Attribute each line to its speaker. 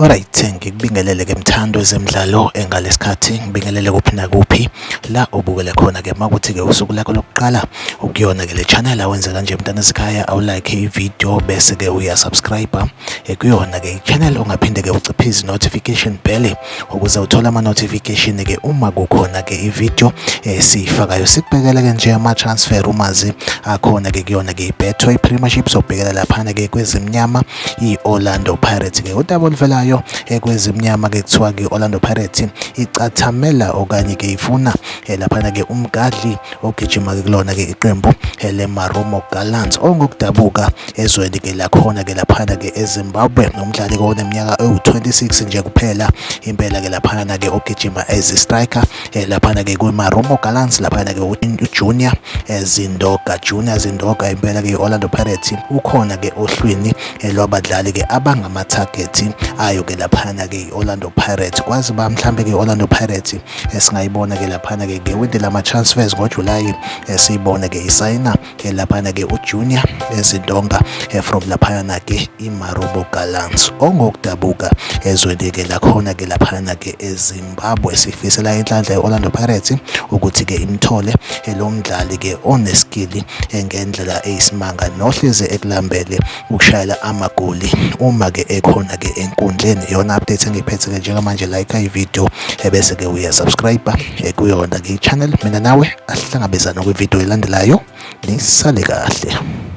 Speaker 1: Alright, ngikubingelele ke mthando wezemidlalo engalesikhathi ngibingelele kuphi nakuphi la ubukele khona ke makuthi ke usuku lakho lokuqala ukuyona ke le channel awenze kanje mntana esikhaya awulike i-video bese ke uyasubscribe kuyona ke i-channel ungaphinde ke uciphize notification bell ukuze uthole ama-notification ke uma kukhona ke i-video esiyifakayo. Sikubhekele ke nje ama-transfer rumors akhona ke kuyona ke i-Betway Premiership, sobhekela laphana ke kwezimnyama i-Orlando Pirates ke udaba oluvelayo kwezimnyama ke kuthiwa ke i-Orlando Pirates icathamela okanye ke ifuna laphana ke umgadli ogijima ke kulona ke iqembu leMarumo Gallants ongokudabuka ezweni ke lakhona ke laphana ke eZimbabwe, nomdlali ke oneminyaka ewu-26 nje kuphela impela ke laphana ke ogijima as striker laphana ke kwiMarumo Gallants, laphana ke uJunior Zindoga, Junior Zindoga impela ke i-Orlando Pirates ukhona ke ohlwini lwabadlali ke abangama-target ayo ke laphana ke i-Orlando Pirates. Kwazi ba mhlambe ke i-Orlando Pirates esingayibona ke laphana ke ngewindi lama-transfers ngoJulayi, siyibone ke isayina ke laphana ke uJunior Zindoga from laphana ke iMarumo Gallants ongokudabuka ezweni ke lakhona ke laphana ke eZimbabwe. Sifisela inhlanhla i-Orlando Pirates ukuthi ke imthole lo mdlali ke oneskill ngendlela eyisimanga nohleze ekulambele ukushayela amagoli uma ke ekhona ke enkundleni. Iyona update engiyiphethe ke njengamanje. Like i-video ebese ke uyasubscribe kuyona ke i-channel. Mina nawe asihlangabezane kwivideo elandelayo, nisale kahle.